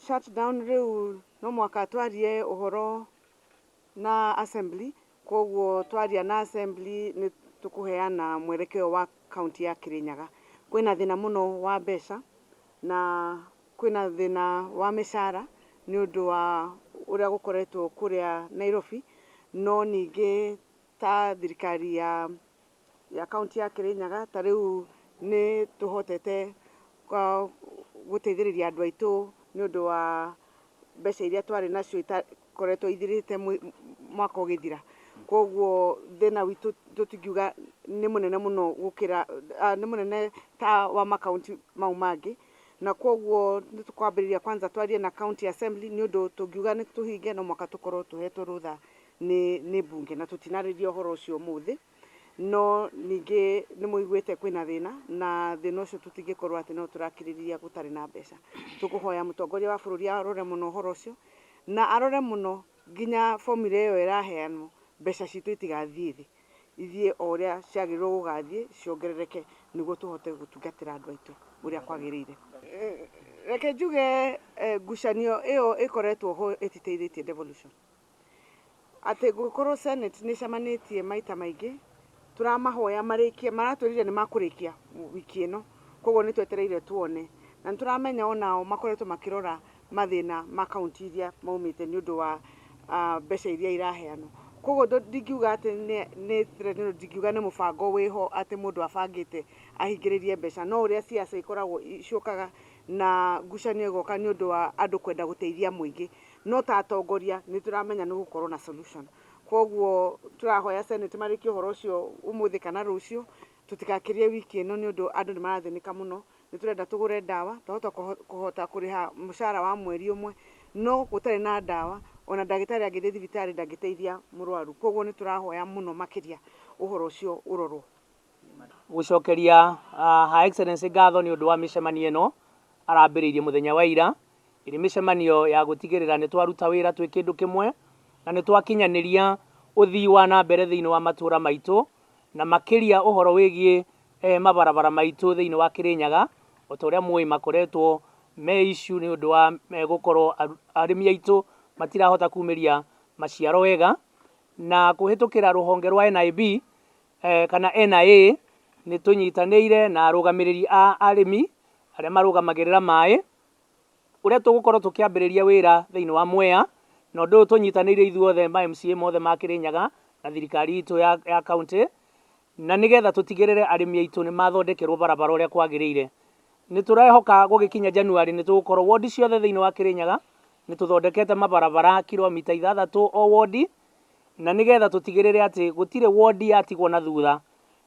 Shutdown rĩu no mũhaka twarie ũhoro na assembly, koguo twaria na assembly nĩ tũkũheana mwerekeo wa kaunti ya Kirinyaga. Kwĩna thĩna mũno wa mbeca na kwĩna thĩna wa mĩcara nĩ ũndũ wa ũrĩa gũkoretwo kũrĩa Nairobi, no ningĩ ta thirikari ya ya kaunti ya Kirinyaga ta rĩu nĩ tũhotete gũteithĩrĩria andũ aitũ nĩ ũndũ wa mbeca iria twarĩ nacio itakoretwo ithirĩte mwaka ũgĩthira. Koguo thĩna witũ tũtingiuga nĩ mũnene mũno gũkĩra, nĩ mũnene ta wa makaunti mau mangĩ, na koguo nĩ tũkwambĩrĩria kwanza twarie na county assembly nĩ ũndũ tũngiuga nĩ tũhinge no mũhaka tũkorwo tũhetwo rũtha nĩ mbunge, na tũtinarĩria ũhoro ũcio ũmũthĩ. No ningĩ nĩ mũiguĩte kwĩna thĩna, na thĩna ũcio tũtingĩkorwo atĩ no tũrakirĩrĩria gũtarĩ na mbeca. Tũkũhoya mũtongoria wa bũrũri arore mũno ũhoro ũcio, na arore mũno nginya formula ĩyo ĩraheanwo, mbeca citũ itigathiĩ thĩ, ithiĩ o ũrĩa ciagĩrĩirwo gũgathiĩ, ciongerereke nĩguo tũhote gũtungatĩra andũ aitũ ũrĩa kwagĩrĩire. Reke njuge ngucanio ĩyo ĩkoretwo ho ĩtiteithĩtie devolution. Atĩ gũkorwo Senate nĩ ĩcemanĩtie maita maingĩ, tũramahoya marĩkie, maratwĩrire nĩ makũrĩkia wiki ĩno, koguo nĩ twetereire tuone. Na nĩ tũramenya onao makoretwo makĩrora mathĩna ma kaunti iria maumĩte nĩ ũndũ wa mbeca iria iraheanwo. Koguo ndingiuga atĩ nĩ threat nĩ ũndũ ndingiuga nĩ mũbango wĩho atĩ mũndũ abangĩte ahingĩrĩrie mbeca, no ũrĩa siasa ikoragwo ciũkaga na ngucanio ĩgoka nĩ ũndũ wa andũ kwenda gũteithia mũingĩ. No ta atongoria nĩ tũramenya nĩ gũkorwo na solution. Koguo tũrahoya Senate marĩkie ũhoro ũcio ũmũthĩ kana rũciũ, tũtigakĩrie wiki ĩno nĩ ũndũ andũ nĩ marathĩnĩka mũno. Nĩ tũrenda tũgũre ndawa, twahota kũhota kũrĩha mũcara wa mweri ũmwe, no gũtarĩ na ndawa, ona ndagĩtarĩ angĩthiĩ thibitarĩ ndangĩteithia mũrwaru. Koguo nĩ tũrahoya mũno makĩria ũhoro ũcio ũrorwo. Gũcokeria Her Excellency ngatho nĩ ũndũ wa mĩcemanio ĩno arambĩrĩirie mũthenya wa ira. Ĩrĩ mĩcemanio ya gũtigĩrĩra nĩ twaruta wĩra twĩ kĩndũ kĩmwe na nĩ twakinyanĩria ũthii wa na mbere thĩinĩ wa matũra maitũ, na makĩria ũhoro wĩgiĩ mabarabara maitũ thĩinĩ wa Kĩrĩnyaga. O ta ũrĩa mũĩ makoretwo me issue nĩ ũndũ wa gũkorwo arĩmi aitũ matirahota kumĩria maciaro wega, na kũhĩtũkĩra rũhonge rwa NIB kana NIA nĩ tũnyitanĩire na arũgamĩrĩri a arĩmi arĩa marũgamagĩrĩra maĩ, ũrĩa tũgũkorwo tũkĩambĩrĩria wĩra thĩinĩ wa Mwea, na ũndũ ũyũ tũnyitanĩire ithuothe ma MCA mothe ma Kĩrĩnyaga na thirikari itũ ya, ya county, na nĩgetha tũtigĩrĩre arĩmi aitũ nĩ mathondekerwo barabara ũrĩa kwagĩrĩire. Nĩ tũrehoka gũgĩkinya January nĩ tũgũkorwo wondi ciothe thĩinĩ wa Kĩrĩnyaga nĩ tũthondekete mabarabara kilomita ithathatũ o wondi, na nĩgetha tũtigĩrĩre atĩ gũtirĩ wondi yatigwo na thutha,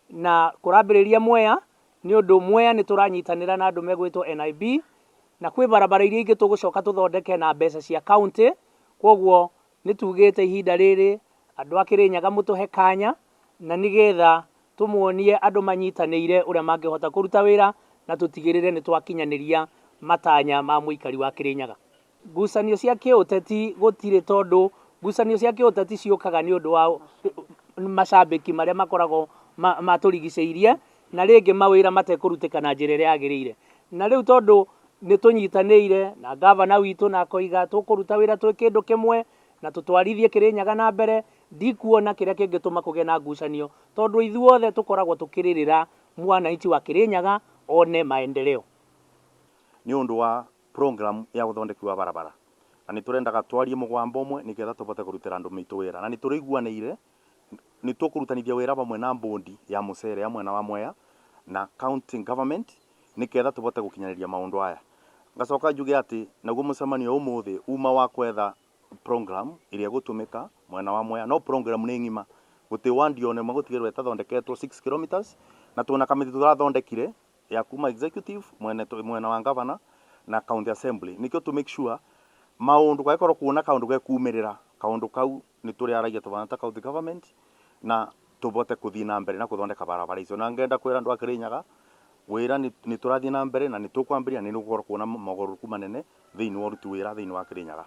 na kũrambĩrĩria Mwea Nĩ ũndũ Mwea nĩ tũranyitanĩra na andũ megwĩtwo NIB, na kwĩ barabara iria ingĩ tũgũcoka tũthondeke na mbeca cia county, kwoguo nĩ tugĩte ihinda rĩrĩ andũ a Kĩrĩnyaga mũtũhe kanya na nĩgetha tũmonie andũ manyitanĩire ũrĩa mangĩhota kũruta wĩra na tũtigĩrĩre nĩ twakinyanĩria matanya ma mũikari wa Kĩrĩnyaga. Ngucanio cia kĩũteti gũtirĩ tondũ ngucanio cia kĩũteti ciũkaga nĩ ũndũ wa macambĩki marĩa makoragwo matũrigicĩirie na rĩngĩ mawĩra matekũrutĩka na njĩra ĩrĩa yagĩrĩire. Na rĩu tondũ nĩ tũnyitanĩire na ngavana witũ na akoiga tũkũruta wĩra twĩ kĩndũ kĩmwe na tũtwarithie Kĩrĩnyaga na mbere, ndikuona kĩrĩa kĩngĩtũma kũgĩe na ngucanio tondũ ithuothe tũkoragwo tũkĩrĩrĩra mwananchi wa Kĩrĩnyaga one maendeleo. Nĩ ũndũ wa program ya ũthondeki wa barabara na nĩ tũrendaga twarie mũgambo ũmwe nĩgetha tũbote kũrutĩra andũ maitũ wĩra na nĩ tũrĩiguanĩire nĩ tũkũrutanithia wĩra vamwe na bondi ya mũcere ya mwena wa Mwea na county government nĩketha tũbote gũkinyanĩria maũndũ aya. Ngacoka njuge atĩ naguo mũcemanio ũmũthĩ uma wa kwetha program ĩrĩa ĩgũtũmĩka mwena wa Mwea no program nĩ ng'ima gũtĩ ward ona ĩmwe gũtigĩrĩrwo ĩtathondeketwo 6 kilometers na twĩna kamĩtĩ tũrathondekire ya kuma executive mwene mwena wa governor na county assembly nikio to make sure maundu gwagĩkorwo kuona kaundu gekumĩrĩra kaundu kau nĩ tũrĩaragia tũbana ta county government na tũbote kũthiĩ na mbere na kũthondeka barabara icio na ngenda kwĩra andũ a Kĩrĩnyaga wĩra nĩ tũrathiĩ na mbere na nĩ tũkwambĩrĩria na nĩ gũkorwo kuona mogarũrũku manene thĩinĩ wa ũruti wĩra thĩinĩ wa Kĩrĩnyaga.